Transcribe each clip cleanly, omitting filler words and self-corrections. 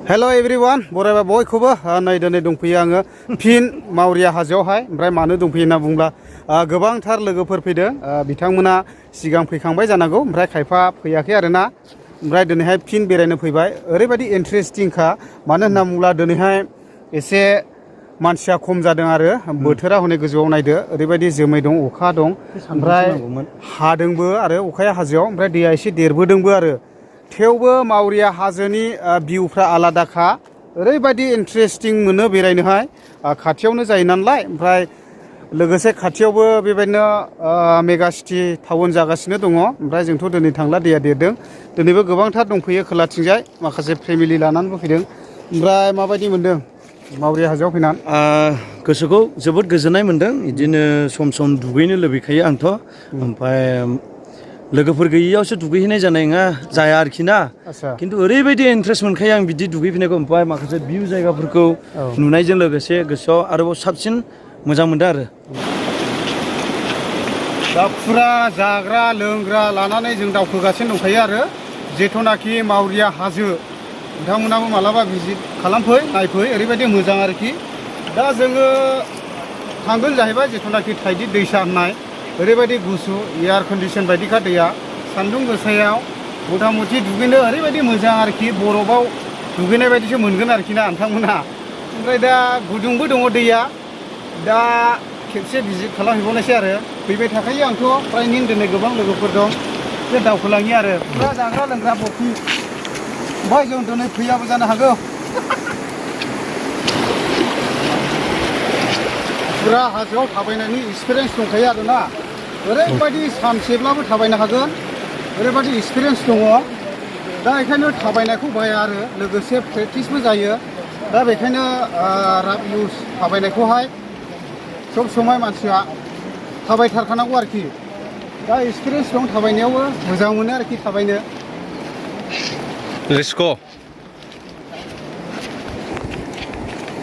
hello everyone बरायबा बयखौबो नै दिनै दंफैयो आङो फिन मावरिया हाजोआवहाय ओमफ्राय मानो दंफैयो होनना बुंब्ला गोबांथार लोगोफोर फैदों बिथांमोना सिगां फैखांबाय जानांगौ ओमफ्राय खायफा फैयाखै आरोना ओमफ्राय दिनैहाय फिन बेरायनो फैबाय ओरैबायदि इन्टारेस्टिंखा मानो होनना बुंब्ला दिनैहाय एसे मानसिया खम जादों आरो बोथोरा हनै गोजौआव नायदो ओरैबायदि जोमै दं अखा दं ओमफ्राय हादोंबो आरो अखाया हाजोआव ओमफ्राय दैया एसे देरबोदोंबो आरो थेवबो मावरिया हाजोनि भिउफ्रा आलादाखा ओरैबायदि इन्टारेस्टिं मोनो बेरायनोहाय खाथियावनो जायो नालाय ओमफ्राय लोगोसे खाथियावबो बेबायदिनो मेगा सिटि टाउन जागासिनो दङ ओमफ्राय जोंथ' दिनै थांला दैया देरदों दिनैबो गोबांथार दंफैयो खोलाथिंजाय माखासे फेमिलि लानानैबो फैदों ओमफ्राय माबायदि मोनदों मावरिया हाजोआव फैनानै गोसोखौ जोबोद गोजोननाय मोनदों बिदिनो सम सम दुगैनो लुबैखायो आंथ' ओमफ्राय लोगोफोर गैयियावसो दुगैहैनाय जानाय नङा जाया आरोखि ना खिन्थु ओरैबायदि इन्ट्रेस्ट मोनखायो आं बिदि दुगैफैनायखौ ओमफ्राय माखासे भिउ जायगाफोरखौ नुनायजों लोगोसे गोसोआव आरोबाव साबसिन मोजां मोनदों आरो दा फुरा जाग्रा लोंग्रा लानानै जों दावखोगासिनो दंखायो आरो जेथुनाखि मावरिया हाजो नोंथांमोनाबो मालाबा भिजिट खालामफै नायफै ओरैबायदि मोजां आरोखि दा जोङो थांगोन जाहैबाय जेथुनाखि थाइदिर दैसा होननाय ओरैबायदि गुसु एयार कन्डिसन बायदिखा दैया सान्दुं गोसायाव मथा मथि दुगैनो ओरैबायदि मोजां आरोखि बरफआव दुगैनाय बायदिसो मोनगोन आरोखि ना नोंथांमोनहा ओमफ्राय दा गुदुंबो दङ दैया दा खेबसे भिजिट खालामहैबावनायसै आरो फैबाय थाखायो आंथ' फ्रायनो दिनै गोबां लोगोफोर दं बे दावखोलाङि आरो फुरा जाग्रा लोंग्रा बखि ओमफ्राय जों दिनै फैयाबो जानो हागौ फुरा हाजोआव थाबायनायनि एक्सपिरियेन्स दंखायो आरोना ओरैबायदि सानसेब्लाबो थाबायनो हागोन ओरैबायदि एक्सपिरियेन्स दङ दा बेखायनो थाबायनायखौ बाया आरो लोगोसे प्रेक्टिसबो जायो दा बेखायनो राफ इउज थाबायनायखौहाय सब समय मानसिया थाबायथारखानांगौ आरोखि दा एक्सपिरियेन्स दं थाबायनायावबो मोजां मोनो आरोखि थाबायनो लेट्स गो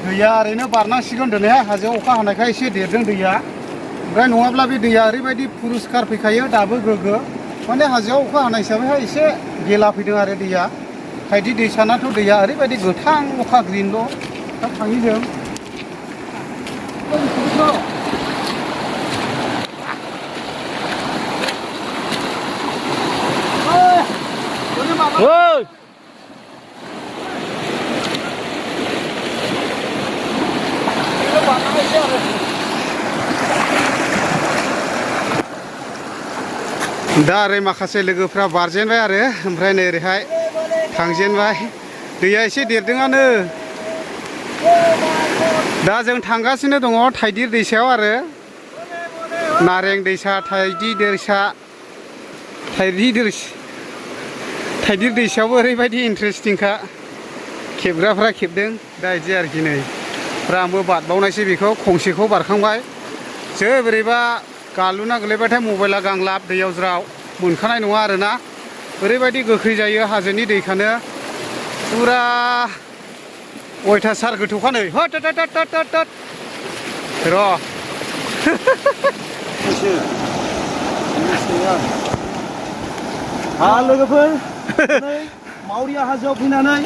दैया ओरैनो बारनांसिगोन दिनैहाय हाजोआव अखा हानायखाय एसे देरदों दैया ओमफ्राय नङाब्ला बे दैया ओरैबायदि पुरस्कार फैखायो दाबो गोग्गो माने हाजोआव अखा हानाय हिसाबैहाय एसे गेला फैदों आरो दैया थाइदिर दैसानाथ' दैया ओरैबायदि गोथां अखा ग्रिनल' दा थाङि जों दा ओरै माखासे लोगोफ्रा बारजेनबाय आरो ओमफ्राय नै ओरैहाय थांजेनबाय दैया एसे देरदोंआनो दा जों थांगासिनो दङ थाइदिर दैसायाव आरो नारें दैसा थाइदिर दैसायावबो ओरैबायदि इन्टारेस्टिंखा खेबग्राफ्रा खेबदों दा बिदि आरोखि नै ओमफ्राय आंबो बारबावनायसै बेखौ खंसेखौ बारखांबाय जै बोरैबा गालुना गोलैबाथाय मबाइला गांलाब दैयाव ज्राव मोनखानाय नङा आरोना ओरैबायदि गोख्रै जायो हाजोनि दैखानो फुरा अयथासार गोथौखा नै र' लोगोफोर मावरिया हाजोआव फैनानै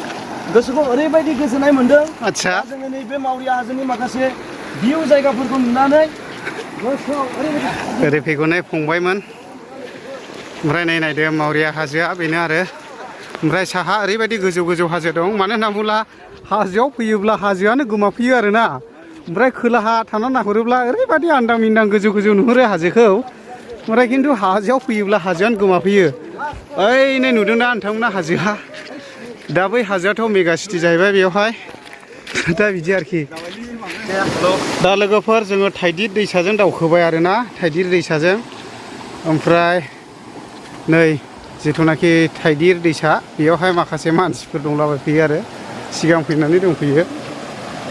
गोसोखौ ओरैबायदि गोजोननाय मोनदों आदसा जोङो नैबे मावरिया हाजोनि माखासे भिउ जायगाफोरखौ नुनानै ओरै फैगौनाय फंबायमोन ओमफ्राय नै नायदो मावरिया हाजोआ बेनो आरो ओमफ्राय साहा ओरैबायदि गोजौ गोजौ हाजो दं मानो होनना बुङोब्ला हाजोआव फैयोब्ला हाजोआनो गोमाफैयो आरोना ओमफ्राय खोलाहा थांनानै नाहरोब्ला ओरैबायदि आन्दां मिन्दां गोजौ गोजौ नुहुरो हाजोखौ ओमफ्राय खिन्थु हाजोआव फैयोब्ला हाजोआनो गोमाफैयो ओइ नै नुदोंना नोंथांमोना हाजोआ दा बै हाजोआथ' मेगा सिटि जाहैबाय बेयावहाय दा बिदि आरोखि दा लोगोफोर जोङो थाइदिर दैसाजों दावखोबाय आरोना थाइदिर दैसाजों ओमफ्राय नै जिथुनाखि थाइदिर दैसा बेयावहाय माखासे मानसिफोर दंलाबायफैयो आरो सिगां फैनानै दंफैयो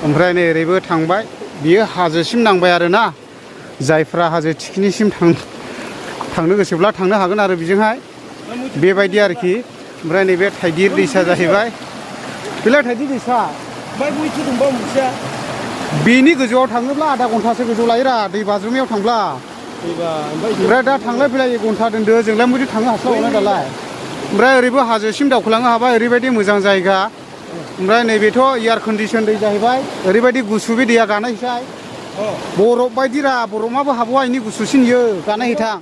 ओमफ्राय नै ओरैबो थांबाय बियो हाजोसिम नांबाय आरोना जायफ्रा हाजो थिखिनिसिम थांनो गोसोब्ला थांनो हागोन आरो बेजोंहाय बेबायदि आरोखि ओमफ्राय नैबे थाइदिर दैसा जाहैबाय बेलाय थाइदिर दैसा ओमफ्राय बयथि दंबावो मोनसेया बेनि गोजौआव थाङोब्ला आधा घन्टासो गोजौ लायोरा दै बाज्रुमनायाव थांब्ला ओमफ्राय दा थांलाय फैलाय 1 घन्टा दोनदो जोंलाय मोजां थांनो हास्लाबलाय दालाय ओमफ्राय ओरैबो हाजोसिम दावखोलांनो हाबाय ओरैबायदि मोजां जायगा ओमफ्राय नैबेथ' एयार कन्डिसन दै जाहैबाय ओरैबायदि गुसु बे दैया गानायसाय बरफ बायदिरा बरफआबो हाबवा इनि गुसुसिन इयो गानायहैथां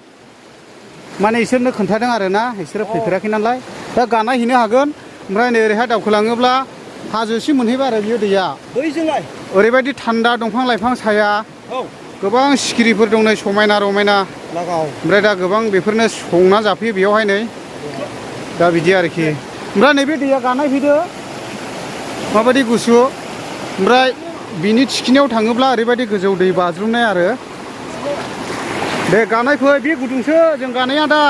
माने इसोरनो खोन्थादों आरो ना इसोरो फैफेराखै नालाय दा गानायहैनो हागोन ओमफ्राय नै ओरैहाय दावखोलाङोब्ला हाजोसिम मोनहैबाय आरो बियो दैया बैजोंलाय ओरैबायदि थान्दा दंफां लाइफां साया गोबां सिखिरिफोर दं नै समायना रमायना ओमफ्राय दा गोबां बेफोरनो संना जाफैयो बेयावहाय नै दा बिदि आरोखि ओमफ्राय नैबे दैया गानायफैदो माबायदि गुसु ओमफ्राय बिनि थिखिनियाव थाङोब्ला ओरैबायदि गोजौ दै बाज्रुमनाय आरो दे गानाय फै बे गुदुंसो जों गानाया दा